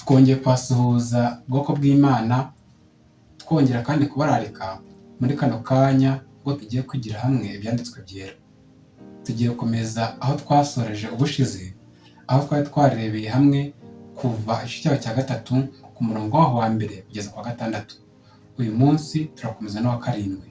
Twongeye kubasuhuza bwoko bw'Imana, twongera kandi kubararika muri kano kanya ubwo tugiye kwigira hamwe ibyanditswe byera. Tugiye gukomeza aho twasoreje ubushize, aho twari twarebeye hamwe kuva igice cyaho cya gatatu ku murongo waho wa mbere kugeza ku wa gatandatu. Uyu munsi turakomeza n'uwa karindwi.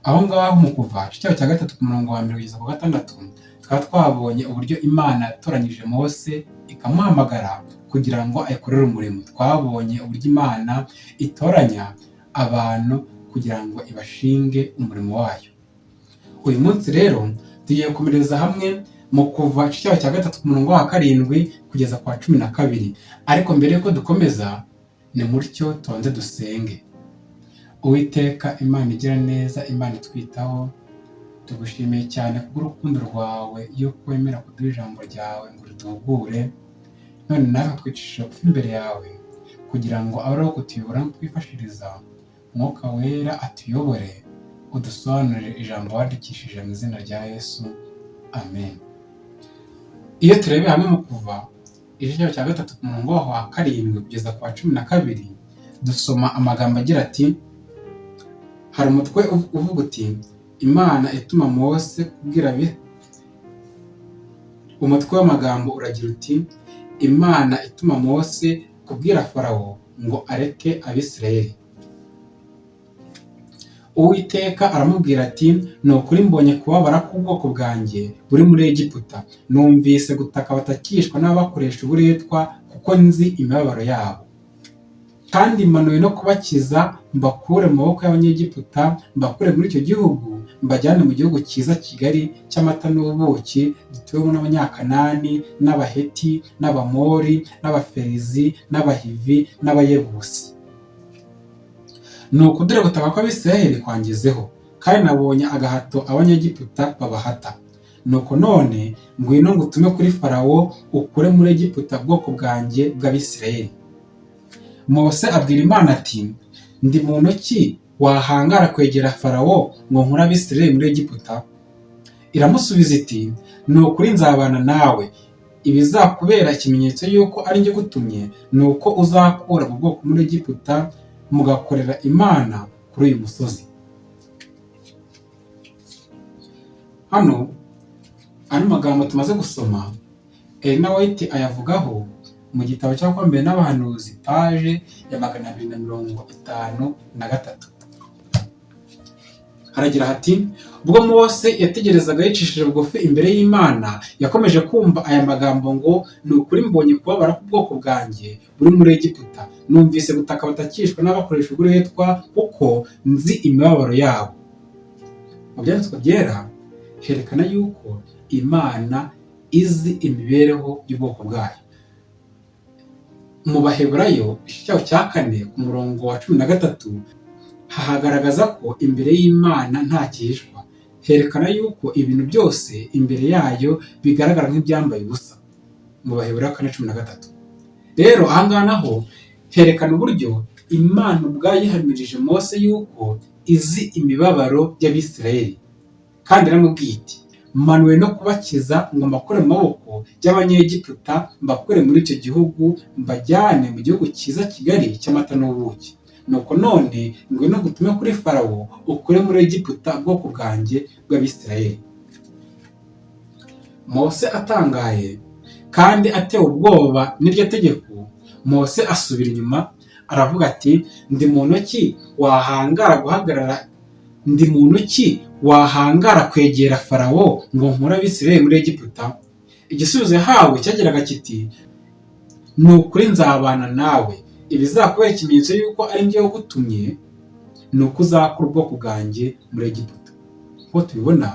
Aho ngaho mu kuva igice cyaho cya gatatu ku murongo wa mbere kugeza ku wa gatandatu, tukaba twabonye uburyo Imana yatoranyije Mose ikamuhamagara kugira ngo ayikorere umurimo. Twabonye uburyo Imana itoranya abantu kugira ngo ibashinge umurimo wayo. Uyu munsi rero tugiye gukomereza hamwe mu kuva igice cyaho cya gatatu ku murongo wa karindwi kugeza ku wa 12. Ariko mbere y'uko dukomeza, ni mutyo tubanze dusenge. Uwiteka Imana igira neza, Imana itwitaho, tugushimiye cyane kubw'urukundo rwawe yuko wemera kuduha ijambo ryawe ngo riduhugure, none natwe twicishije bugufi imbere yawe kugira ngo abe ariwo kutuyobora no kutwifashiriza, Umwuka Wera atuyobore, udusobanurire ijambo wandikishije mu izina rya Yesu, amen. Iyo turebeye hamwe mu kuva igice cyaho cya gatatu ku murongo waho wa karindwi kugeza ku wa 12, dusoma amagambo agira ati: hari umutwe uvuga uti Imana ituma Mose kubwira umutwe w'amagambo uragira uti Imana ituma Mose kubwira Farawo ngo areke Abisirayeli. Uwiteka aramubwira ati ni ukuri mbonye kubabara k'ubwoko bwanjye buri muri Egiputa, numvise gutaka batakishwa n'ababakoresha uburetwa, kuko nzi imibabaro yabo. Kandi manuwe no kubakiza mbakure mu maboko y'Abanyegiputa, mbakure muri icyo gihugu, mbajyane mu gihugu cyiza kigari cy'amata n'ubuki, gituwemo n'Abanyakanani n'Abaheti n'Abamori n'Abaferizi n'Abahivi n'Abayebusi. Nuko dore gutaka kw'Abisirayeli kwangezeho, kandi nabonye agahato Abanyegiputa babahata. Nuko none ngwino ngutume kuri Farawo, ukure muri Egiputa ubwoko bwanjye bw'Abisirayeli. Mose abwira Imana ati ndi muntu ki wahangara kwegera Farawo ngo nkure Abisirayeli muri Egiputa? Iramusubiza iti ni ukuri nzabana nawe, ibizakubera ikimenyetso y'uko ari njye ugutumye ni uko uzakura ubwo bwoko muri Egiputa mugakorera Imana kuri uyu musozi. Hano ano magambo tumaze gusoma, Elena White ayavugaho mu gitabo cy'Abakurambere n'Abahanuzi, paje ya 253. Haragira hati ubwo Mose yategerezaga yicishije bugufi imbere y'Imana, yakomeje kumva aya magambo ngo ni ukuri mbonye kubabara k'ubwoko bwanjye buri muri Egiputa, numvise gutaka batakishwa n'abakoresha uburetwa, kuko nzi imibabaro yabo. Mu byanditswe byera herekana yuko Imana izi imibereho y'ubwoko bwayo. Mu Baheburayo igice cyaho cya kane ku murongo wa 13 hahagaragaza ko imbere y'Imana nta gihishwa, herekana yuko ibintu byose imbere yayo bigaragara nk'ibyambaye ubusa. Mu Baheburayo 4:13. Rero aha ngaha naho herekana uburyo Imana ubwayo yihamirije Mose yuko izi imibabaro y'Abisirayeli, kandi iramubwiye iti manuwe no kubakiza ngo mbakure mu maboko y'Abanyegiputa, mbakure muri icyo gihugu, mbajyane mu gihugu cyiza kigari cy'amata n'ubuki. Nuko none ngwino ngutume kuri Farawo, ukure muri Egiputa ubwoko bwanjye bw'Abisirayeli. Mose atangaye kandi atewe ubwoba n'iryo tegeko, Mose asubira inyuma aravuga ati ndi muntu ki wahangara guhagarara, ndi muntu ki wahangara kwegera Farawo ngo nkure Abisirayeli muri Egiputa? Igisubizo yahawe cyagiraga kiti ni ukuri nzabana nawe, ibizakubera ikimenyetso y'uko ari njye ugutumye ni uko uzakura ubwoko bwanjye muri Egiputa. Nk'uko tubibona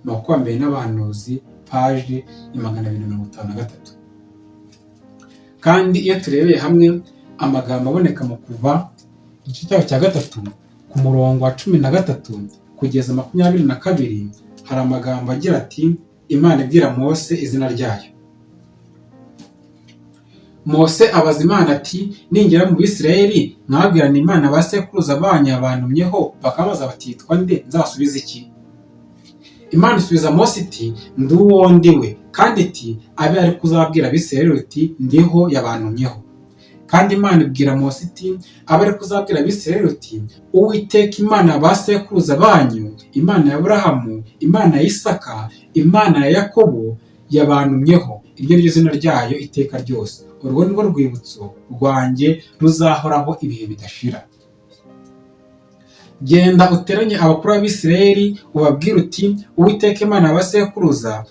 mu Bakurambere n'Abahanuzi, paji ya 253. Kandi iyo turebeye hamwe amagambo aboneka mu kuva igice cyaho cya gatatu ku murongo wa 13 kugeza 22, hari amagambo agira ati Imana ibwira Mose izina ryayo. Mose abaza Imana ati ningera mu Bisirayeli nkababwirana Imana ba sekuruza banyu yabantumyeho, bakabaza bati yitwa nde, nzabasubize iki? Imana isubiza Mose iti ndi uwo ndi we, kandi iti abe ari ko uzabwira Abisirayeli uti ndiho yabantumyeho. Kandi Imana ibwira Mose iti: "Abe ariko uzabwira Abisirayeli uti: Uwiteka Imana ya ba sekuruza banyu, Imana ya Aburahamu, Imana ya Isaka, Imana ya Yakobo, yabantumyeho. Iryo ni ryo zina ryayo iteka ryose. Urwo ni rwo rwibutso rwanjye ruzahoraho ibihe bidashira." Genda uteranye abakuru b'Abisirayeli, ubabwire uti: "Uwiteka Imana ya ba sekuruza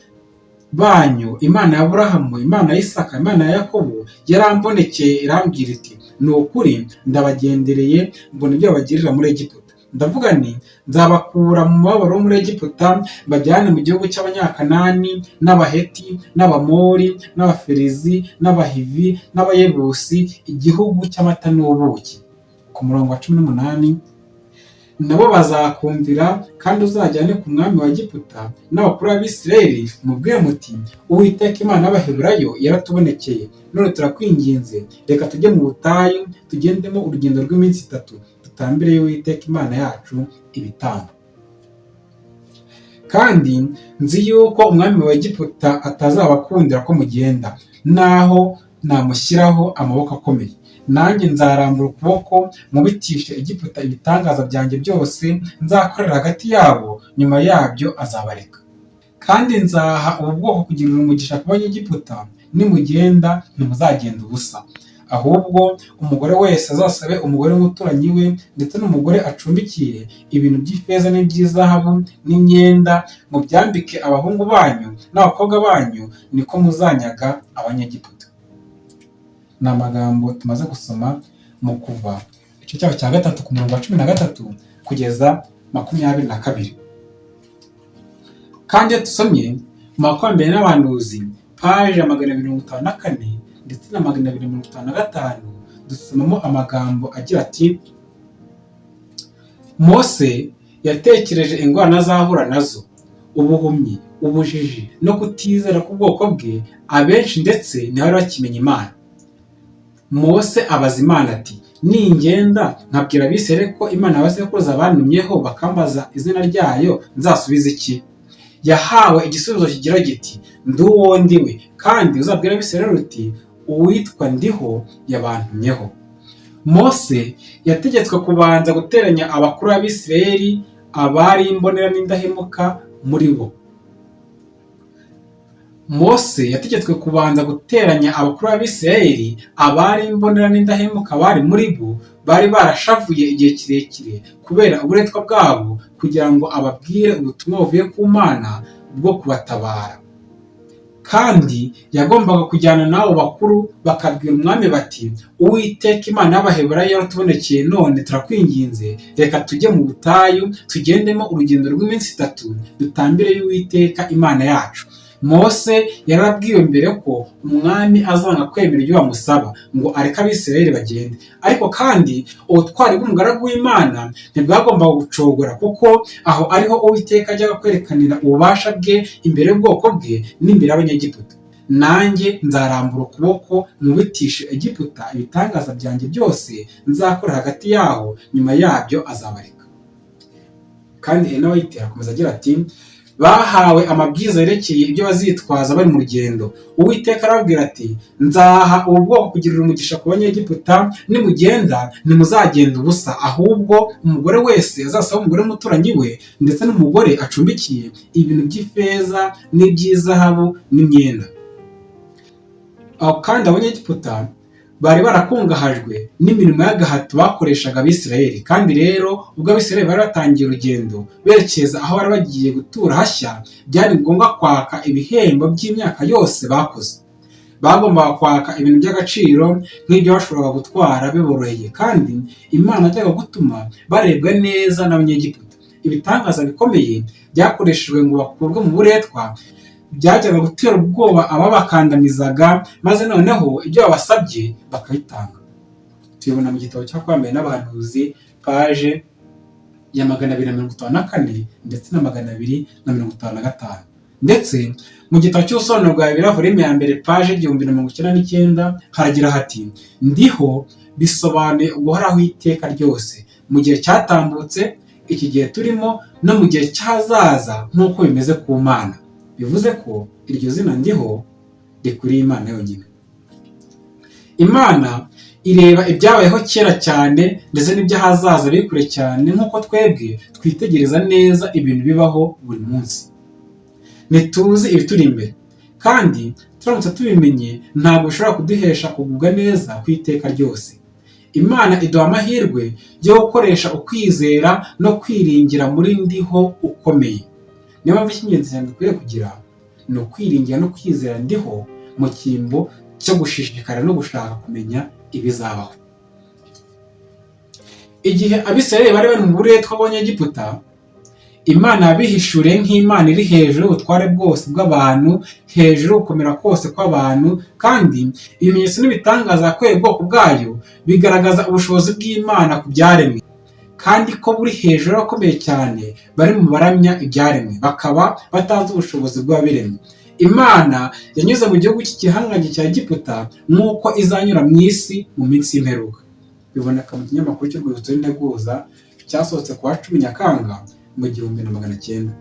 banyu, Imana ya Aburahamu, Imana ya Isaka, Imana ya Yakobo, yarambonekeye irambwira iti: Ni ukuri ndabagendereye, mbona ibyo babagirira muri Egiputa. Ndavuga nti: Nzabakura mu mubabaro wo muri Egiputa, mbajyane mu gihugu cy'Abanyakanani n'Abaheti n'Abamori n'Abaferizi n'Abahivi n'Abayebusi, igihugu cy'amata n'ubuki." Ku murongo wa 18: "Nabo bazakumvira. Kandi uzajyane ku mwami wa Egiputa n'abakuru b'Abisirayeli, mubwire muti: Uwiteka Imana y'Abaheburayo yaratubonekeye. None turakwinginze, reka tujye mu butayu, tugendemo urugendo rw'iminsi 3, dutambire Uwiteka Imana yacu ibitambo. Kandi nzi yuko umwami wa Egiputa atazabakundira ko mugenda, naho namushyiraho amaboko akomeye. Nanjye nzarambura ukuboko nkubitishe Egiputa ibitangaza byanjye byose nzakorera hagati yabo, nyuma yabyo azabareka. Kandi nzaha ubu bwoko kugirira umugisha ku Banyegiputa. Nimugenda ntimuzagenda ubusa. Ahubwo umugore wese azasabe umugore w'umuturanyi we ndetse n'umugore acumbikiye ibintu by'ifeza n'iby'izahabu n'imyenda, mubyambike abahungu banyu n'abakobwa banyu, niko muzanyaga Abanyegiputa." Ni amagambo tumaze gusoma mu Kuva igice cyaho cya 3, ku murongo wa 13 kugeza 22. Kandi iyo dusomye mu Bakurambere n'Abahanuzi, paje ya 254 ndetse na 255, dusomamo amagambo agira ati: "Mose yatekereje ingorane azahura nazo, ubuhumyi, ubujiji no kutizera k'ubwoko bwe, abenshi ndetse ntibari bakimenya Imana. Mose abaza Imana ati: Ningenda nkabwira Abisirayeli ko Imana ya ba sekuruza bantumyeho, bakambaza izina ryayo, nzasubiza iki? Yahawe igisubizo kigira giti: Ndi uwo ndiwe. Kandi uzabwira Abisirayeli uti: Uwitwa Ndiho yabantumyeho. Mose yategetswe kubanza guteranya abakuru b'Abisirayeli, abari imbonera n'indahemuka muri bo. Mose yategetswe kubanza guteranya abakuru b'Abisirayeli, abari imbonera n'indahemuka bari muri bo, bari barashavuye igihe kirekire kubera uburetwa bwabo, kugira ngo ababwire ubutumwa buvuye ku Mana bwo kubatabara. Kandi yagombaga kujyana n'abo bakuru, bakabwira umwami bati: Uwiteka Imana y'Abaheburayo yaratubonekeye. None turakwinginze, reka tujye mu butayu, tugendemo urugendo rw'iminsi 3, dutambire Uwiteka Imana yacu. Mose yarabwiwe mbere ko umwami azanga kwemera ibyo bamusaba ngo areke Abisirayeli bagende. Ariko kandi ubutwari bw'umugaragu w'Imana ntibwagombaga gucogora, kuko aho ariho Uwiteka ajyaga kwerekanira ububasha bwe imbere y'ubwoko bwe n'imbere y'Abanyegiputa. Nanjye nzarambura ukuboko nkubitishe Egiputa ibitangaza byanjye byose nzakora hagati yaho, nyuma yabyo azabareka." Kandi Ellen White akomeza agira ati: "Bahawe amabwiriza yerekeye ibyo bazitwaza bari mu rugendo. Uwiteka arababwira ati: Nzaha ubu bwoko kugirira umugisha ku Banyegiputa. Nimugenda ntimuzagenda ubusa. Ahubwo umugore wese azasaba umugore w'umuturanyi we ndetse n'umugore acumbikiye ibintu by'ifeza n'iby'izahabu n'imyenda." Aho kandi Abanyegiputa bari barakungahajwe n'imirimo y'agahato bakoreshaga Abisirayeli. Kandi rero ubwo Abisirayeli bari batangiye urugendo berekeza aho bari bagiye gutura hashya, byari ngombwa kwaka ibihembo by'imyaka yose bakoze. Bagombaga kwaka ibintu by'agaciro nk'ibyo bashoboraga gutwara biboroheye. Kandi Imana yajyaga gutuma barebwa neza n'Abanyegiputa. Ibitangaza bikomeye byakoreshejwe ngo bakurwe mu buretwa byajyaga gutera ubwoba ababakandamizaga, maze noneho ibyo babasabye bakabitanga. Tubibona mu gitabo cy'Abakurambere n'Abahanuzi, paje ya 254 ndetse na 255. Ndetse mu gitabo cy'Ubusobanuro bwa Bibiliya, volume ya 1, paje 1099, haragira hati: "Ndiho bisobanuye uguhoraho iteka ryose, mu gihe cyatambutse, iki gihe turimo no mu gihe cy'ahazaza, nk'uko bimeze ku Mana." Bivuze ko iryo zina Ndiho rikwiriye Imana yonyine. Imana ireba ibyabayeho kera cyane ndetse n'iby'ahazaza biri kure cyane, nk'uko twebwe twitegereza neza ibintu bibaho buri munsi. Ntituzi ibituri imbere, kandi turamutse tubimenye ntabwo bishobora kuduhesha kugubwa neza ku iteka ryose. Imana iduha amahirwe yo gukoresha ukwizera no kwiringira muri Ndiho ukomeye. Niyo mpamvu icy'ingenzi cyane dukwiye kugira ni ukwiringira no kwizera Ndiho mu cyimbo cyo gushishikara no gushaka kumenya ibizabaho. Igihe Abisirayeli bari bari mu buretwa bw'Abanyegiputa, Imana yabihishuriye nk'Imana iri hejuru y'ubutware bwose bw'abantu, hejuru y'ugukomera kose kw'abantu, kandi ibimenyetso n'ibitangaza yakoreye ubwoko bwayo bigaragaza ubushobozi bw'Imana ku byaremwe, kandi ko buri hejuru y'abakomeye cyane bari mu baramya ibyaremwe, bakaba batazi ubushobozi bw'ababiremye. Imana yanyuze mu gihugu cy'igihangange cya Egiputa nk'uko izanyura mu isi mu minsi y'imperuka. Biboneka mu kinyamakuru cy'Urwibutso n'Integuza cyasohotse ku wa 10 Nyakanga mu 1900.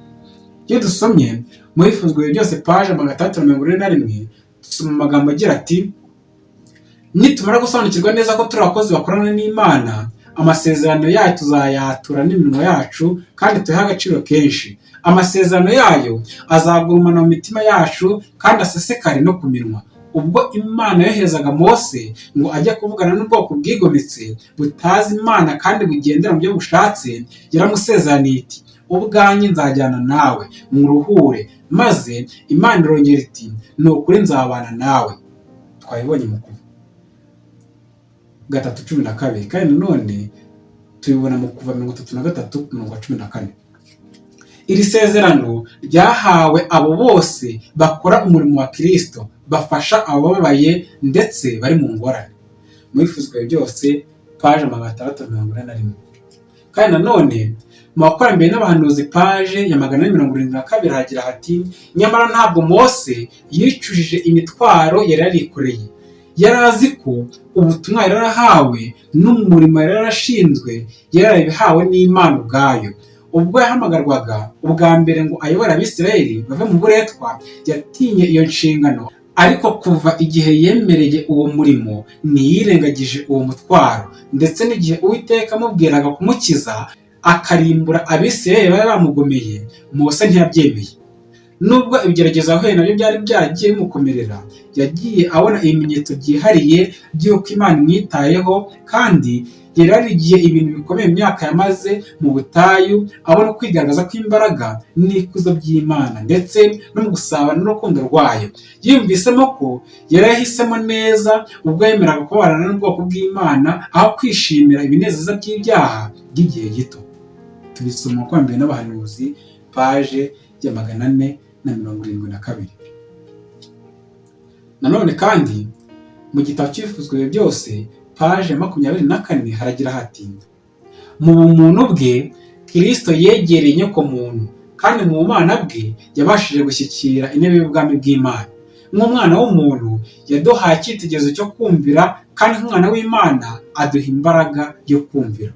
Iyo dusomye muri Ifuzwa byose paje 641, dusoma amagambo agira ati: "Nitumara gusobanukirwa neza ko turi abakozi bakorana n'Imana, amasezerano yayo tuzayatura n'iminwa yacu kandi tuyahe agaciro kenshi. Amasezerano yayo azagurumana mu mitima yacu kandi asesekare no ku minwa." Ubwo Imana yoherezaga Mose ngo ajye kuvugana n'ubwoko bwigometse, butazi Imana kandi bugendera mu byo bushatse, yaramusezeraniye iti: "Ubwanjye nzajyana nawe muruhure." Maze Imana irongera iti: "Ni ukuri nzabana nawe." Twabibonye mu Kuva 3:12, kandi nanone tubibona mu Kuva 33 ku murongo wa 14. Iri sezerano ryahawe abo bose bakora umurimo wa Kirisito, bafasha abababaye ndetse bari mu ngorane. Muri Ifuzwa byose paje 641. Kandi nanone mu Bakurambere n'Abahanuzi paje ya 472 hagira hati: "Nyamara ntabwo Mose yicujije imitwaro yari yarikoreye. Yari azi ko ubutumwa yari yarahawe n'umurimo yari yarashinzwe yari yarabihawe n'Imana ubwayo. Ubwo yahamagarwaga ubwa mbere ngo ayobore Abisirayeli bave mu buretwa, yatinye iyo nshingano, ariko kuva igihe yemereye uwo murimo ntiyirengagije uwo mutwaro. Ndetse n'igihe Uwiteka amubwiraga kumukiza akarimbura Abisirayeli bari bamugomeye, Mose ntiyabyemeye. Nubwo ibigeragezo yahuye nabyo byari byaragiye bimukomerera, yagiye abona ibimenyetso byihariye by'uko Imana imwitayeho, kandi yari yarigiye ibintu bikomeye mu myaka yamaze mu butayu, abona kwigaragaza kw'imbaraga n'ikuzo by'Imana ndetse no mu gusabana n'urukundo rwayo. Yiyumvisemo ko yari yahisemo neza ubwo yemeraga kubana n'ubwoko bw'Imana aho kwishimira ibinezeza by'ibyaha by'igihe gito." Tubisoma kwa mbere n'Abahanuzi paje ya 472. Nanone kandi mu gitabo cy'Ibifuzwa byose paje 24 haragira hati: "Mu bumuntu bwe, Kirisito yegereye inyokomuntu, kandi mu bumana bwe yabashije gushyikira intebe y'ubwami bw'Imana. Nk'umwana w'umuntu yaduhaye icyitegererezo cyo kumvira, kandi nk'umwana w'Imana aduha imbaraga yo kumvira.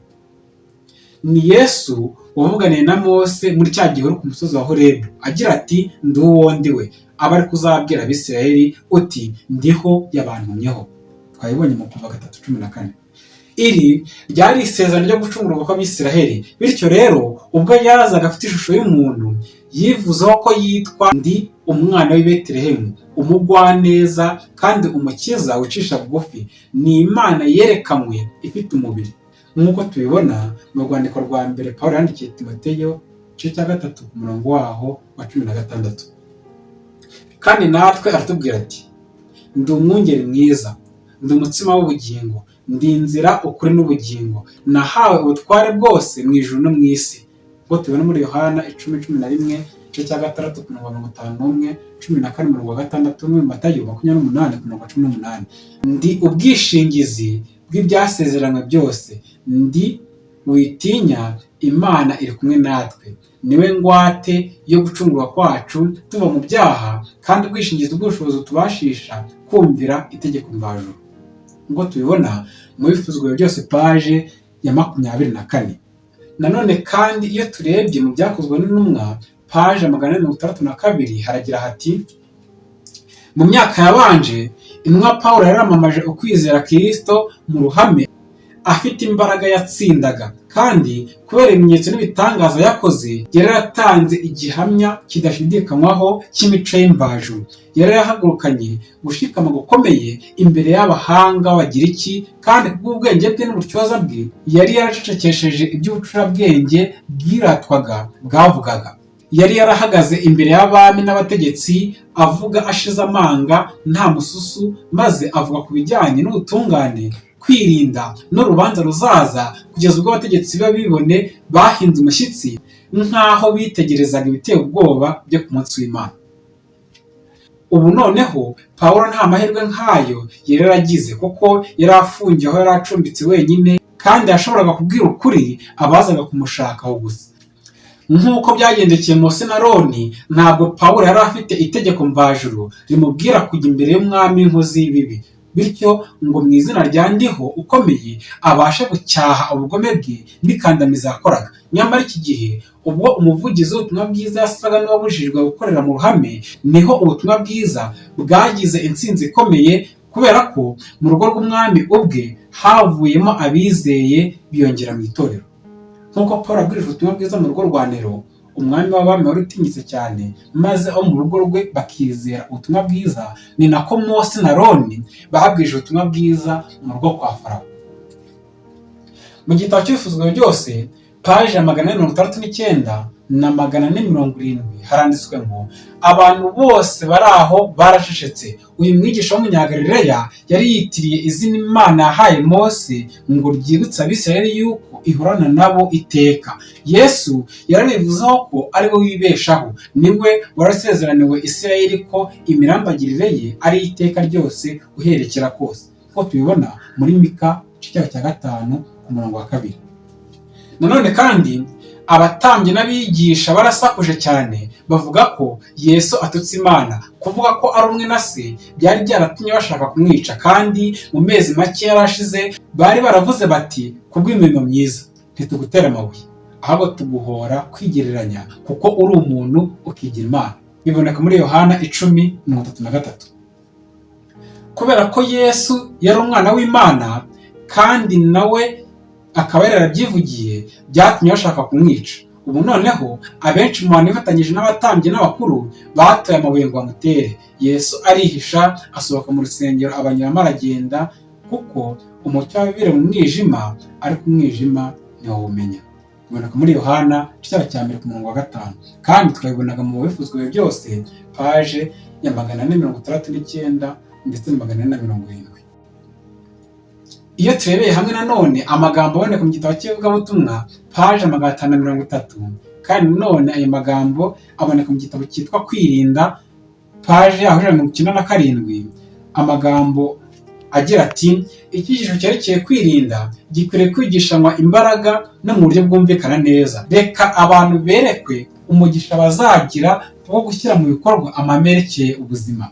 Ni Yesu wavuganiye na Mose muri cya gihuru ku musozi wa Horebu agira ati: 'Ndi uwo ndi we, aba ari kuzabwira Abisirayeli uti: Ndiho yabantumyeho.'" Twabibonye mu Kuva 3:14. Iri ryari isezerano ryo gucungurwa kw'Abisiraheli. Bityo rero, ubwo yazaga afite ishusho y'umuntu, yivuzeho ko yitwa Ndi, umwana w'i Betelehemu, umugwaneza kandi umukiza wicisha bugufi. Ni Imana yerekanywe ifite umubiri, nk'uko tubibona mu rwandiko rwa mbere Paul yandikiye Timoteyo, igice cya 3 ku murongo waho wa 16. Kandi natwe aratubwira ati: "Ndi umwungeri mwiza, ndi umutsima w'ubugingo, ndi inzira, ukuri n'ubugingo, nahawe ubutware bwose mu ijuru no mu isi," ubwo tubibona muri Yohana 10:11, igice cya 6 ku murongo wa 51, 14 umurongo wa 6, no muri Matayo 28 ku murongo wa 18. "Ndi ubwishingizi bw'ibyasezeranywe byose, ndi Witinya, Imana iri kumwe natwe. Niwe ngwate yo gucungurwa kwacu tuva mu byaha, kandi ubwishingizi bw'ubushobozi tubashisha kumvira itegeko mvajuru," nk'uko tubibona mu Bifuzwa byose paje ya 24. Nanone kandi iyo turebye mu Byakozwe n'Intumwa paje 462 haragira hati: Mu myaka yabanje, intumwa Pawulo yaramamaje ukwizera Kristo mu ruhame afite imbaraga yatsindaga, kandi kubera ibimenyetso n'ibitangaza yakoze, yari yaratanze igihamya kidashidikanywaho cy'imico y'imvajuru. Yari yarahagurukanye gushikama gukomeye imbere y'abahanga b'Abagiriki, kandi kubw'ubwenge bwe n'ubutyoza bwe, yari yaracecekesheje iby'ubucurabwenge bwiratwaga bwavugaga. Yari yarahagaze imbere y'abami n'abategetsi avuga ashize amanga nta mususu, maze avuga ku bijyanye n'ubutungane, kwirinda n'urubanza ruzaza, kugeza ubwo abategetsi b'abibone bahinze umushyitsi nk'aho bitegerezaga ibiteye ubwoba byo ku munsi w'Imana. Ubu noneho Pawulo nta mahirwe nk'ayo yari yaragize, kuko yari afungiye aho yari acumbitse wenyine, kandi yashoboraga kubwira ukuri abazaga kumushakaho gusa. Nk'uko byagendekeye Mose na Aroni, ntabwo Pawulo yari afite itegeko mvajuru rimubwira kujya imbere y'umwami w'inkozi y'ibibi, bityo ngo mu izina rya Ndiho ukomeye abashe gucyaha ubugome bwe n'ikandamiza yakoraga. Nyamara iki gihe ubwo umuvugizi w'ubutumwa bwiza yasaga n'uwabujijwe gukorera mu ruhame, niho ubutumwa bwiza bwagize intsinzi ikomeye, kubera ko mu rugo rw'umwami ubwe havuyemo abizeye biyongera mu itorero. Nk'uko Paul abwirije ubutumwa bwiza mu rugo rwa Nero, umwami w'abami wari utinyitse cyane, maze abo mu rugo rwe bakizera ubutumwa bwiza, ni nako Mose na Aroni babwirije ubutumwa bwiza mu rugo kwa Farawo. Mu gitabo cy'Ibifuzwa byose, paji ya 469 na 470, haranditswe ngo: "Abantu bose bari aho baracecetse. Uyu mwigisha w'Umunyagalileya yari yitiriye izina Imana yahaye Mose ngo ryibutse Abisirayeli yuko ihorana nabo iteka. Yesu yarabivuzeho ko ari we wibeshaho, niwe warasezeraniwe Isirayeli ko imirambagirire ye ari iteka ryose uherekera kose, nk'uko tubibona muri Mika igice cyaho cya 5 ku murongo wa 2." Nanone kandi abatambyi n'abigisha barasakuje cyane bavuga ko Yesu atutse Imana. Kuvuga ko ari umwe na Se byari byaratumye bashaka kumwica, kandi mu mezi make yari ashize bari baravuze bati: "Kubw'imirimo myiza ntitugutera amabuye, ahubwo tuguhora kwigereranya, kuko uri umuntu ukigira Imana." Biboneka muri Yohana 10:33. Kubera ko Yesu yari umwana w'Imana kandi nawe akaba yarabyivugiye, byatumye bashaka kumwica. Ubu noneho abenshi mu bantu bifatanyije n'abatambyi n'abakuru batoye amabuye ngo bamutere. Yesu arihisha, asohoka mu rusengero, abanyuramo aragenda, kuko umucyo wabibire mu mwijima, ariko umwijima ntiwawumenya. Biboneka muri Yohana igice cya 1 ku murongo wa 5, kandi twabibonaga mu Bifuzwa byose, paje ya 469 ndetse na 470. Iyo turebeye hamwe nanone amagambo aboneka mu gitabo cy'ivugabutumwa, paje 530, kandi nanone ayo magambo aboneka mu gitabo cyitwa Kwirinda, paje yaho 197, amagambo agira ati: "Icyigisho cyerekeye kwirinda gikwiriye kwigishanwa imbaraga no mu buryo bwumvikana neza. Reka abantu berekwe umugisha bazagira wo gushyira mu bikorwa amahame yerekeye ubuzima.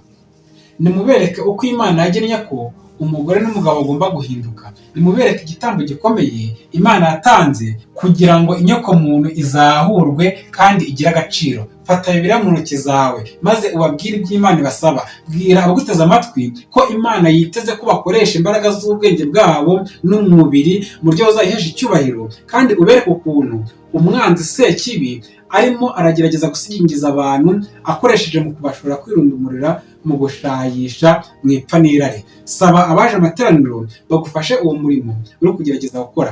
Nimubereke uko Imana yagennye ko umugore n'umugabo bagomba guhinduka. Nimubereke igitambo gikomeye Imana yatanze kugira ngo inyokomuntu izahurwe kandi igire agaciro. Fata Bibiliya mu ntoki zawe maze ubabwire ibyo Imana ibasaba. Bwira abaguteze amatwi ko Imana yiteze ko bakoresha imbaraga z'ubwenge bwabo n'umubiri mu buryo buzayihesha icyubahiro, kandi ubereke ukuntu umwanzi Sekibi arimo aragerageza gusigingiza abantu akoresheje mu kubashora kwirundumurira mu gushayisha, mu ipfa n'irari. Saba abaje amateraniro bagufashe uwo murimo uri kugerageza gukora.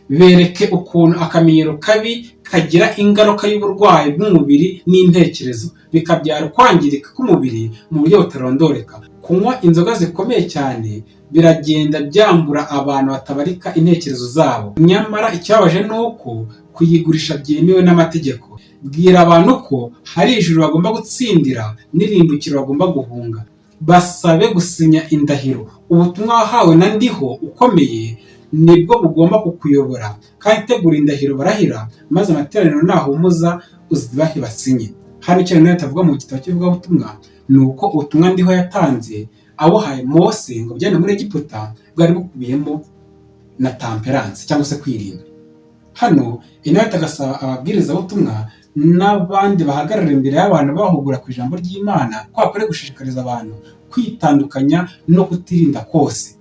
Bereke ukuntu akamenyero kabi kagira ingaruka y'uburwayi bw'umubiri n'intekerezo, bikabyara ukwangirika k'umubiri mu buryo butarondoreka. Kunywa inzoga zikomeye cyane biragenda byambura abantu batabarika intekerezo zabo, nyamara ikibabaje ni uko kuyigurisha byemewe n'amategeko. Bwira abantu ko hari ijuru bagomba gutsindira n'irimbukiro bagomba guhunga. Basabe gusinya indahiro. Ubutumwa wahawe na Ndiho ukomeye nibwo bugomba kukuyobora, kandi tegura indahiro barahira, maze amateraniro nahumuza uzibahe basinye." Hano icyo rero tavuga mu gitabo cy'ivugabutumwa ni uko ubutumwa Ndiho yatanze abuhaye Mose ngo bujyane muri Egiputa bwari bukubiyemo na temperance cyangwa se kwirinda. Hano Ellen White agasaba ababwirizabutumwa n'abandi bahagarara imbere y'abantu bahugura ku ijambo ry'Imana ko bakwiriye gushishikariza abantu kwitandukanya no kutirinda kose.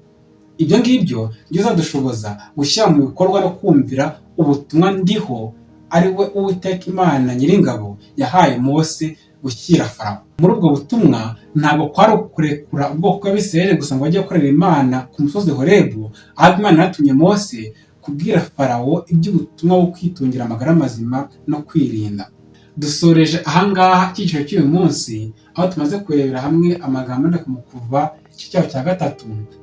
Ibyo ngibyo nibyo bizadushoboza gushyira mu bikorwa no kumvira ubutumwa ndiho, ari we Uwiteka Imana Nyiringabo yahaye Mose gushyira Farawo. Muri ubwo butumwa ntabwo kwari ukurekura ubwoko bw'Abisirayeli gusa ngo bajye gukorera Imana ku musozi Horebu, ahubwo Imana yanatumye Mose kubwira Farawo iby'ubutumwa bwo kwitungira amagara mazima no kwirinda. Dusoreje ahangaha icyiciro cy'uyu munsi, aho tumaze kurebera hamwe amagambo aboneka mu Kuva igice cyaho cya 3,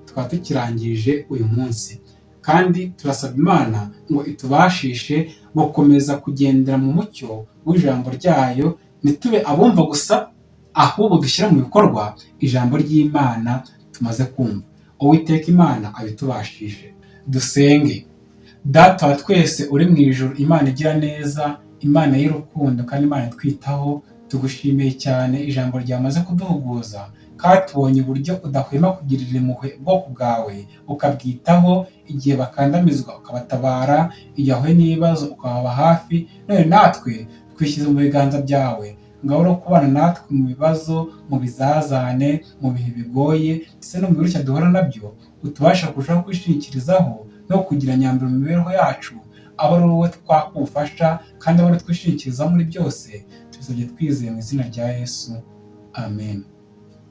tukaba tukirangije uyu munsi. Kandi turasaba Imana ngo itubashishe gukomeza kugendera mu mucyo w'ijambo ryayo, ntitube abumva gusa, ahubwo dushyira mu bikorwa ijambo ry'Imana tumaze kumva. Uwiteka Imana abitubashishe. Dusenge. Data wa twese uri mu ijuru, Imana igira neza, Imana y'urukundo kandi Imana itwitaho, tugushimiye cyane ijambo ryamaze kuduhuguza, kandi tubonye uburyo udahwema kugirira impuhwe ubwoko bwawe, ukabwitaho igihe bakandamizwa ukabatabara, igihe bahuye n'ibibazo ukababa hafi. None natwe twishyize mu biganza byawe, ngaho uri kubana natwe mu bibazo, mu bizazane, mu bihe bigoye ndetse no mu birushya duhura nabyo, utubasha kurushaho kwishingikirizaho no kugira nyambere mu mibereho yacu, abe ari wowe twaka ubufasha kandi abe ari twishingikirizaho muri byose. Tubisabye twizeye mu izina rya Yesu, amen.